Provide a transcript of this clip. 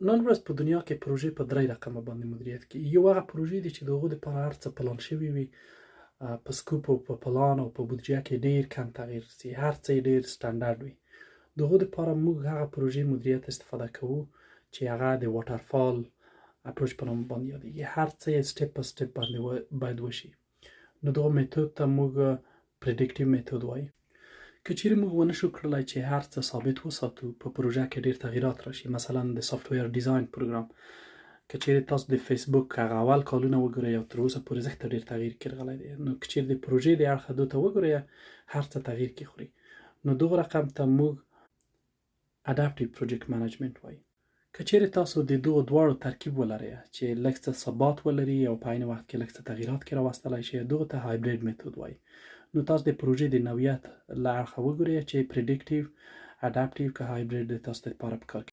نن ورځ په دنیا کې پروژې په درې رقمه باندې مدیریت کیږي. یو هغه پروژې دي چې د هغو دپاره هر څه پلان شوي وي، په scope او په پلان او په بودجه کې ډیر کم تغییر سي، هر څه یې ډیر سټنډرډ وي. د هغو دپاره موږ هغه پروژې مدیریت استفاده کوو چې هغه د waterfall approach په نوم باندې یادېږي. هر څه یې step په step باندې باید وشي. نو دغه method ته موږ predictive method وایي. که چیرې موږ ونه شو کړلی چې هر څه ثابت وساتو، په پروژه کې ډیر تغیرات راشي. مثلا د software design پروګرام، که چیرې تاسو د فیسبوک هغه اول کالونه وګورئ او تر اوسه پورې زښته ډیر تغییر کې راغلی دی. نو که چیرې د پروژې د اړخه دوی ته وګورئ، هر څه تغییر کې خوري. نو دغه رقم ته موږ adaptive project management وایي. که چیرې تاسو د دغو دواړو ترکیب ولرئ چې لږ څه ثبات ولري او په عین وخت کې لږ څه تغییرات کې راوستلی شي، دغه ته hybrid method وایي. نو تاسو د پروژې د نوعیت له اړخه وګورئ چې predictive، adaptive که هایبریډ د تاسو لپاره پکار.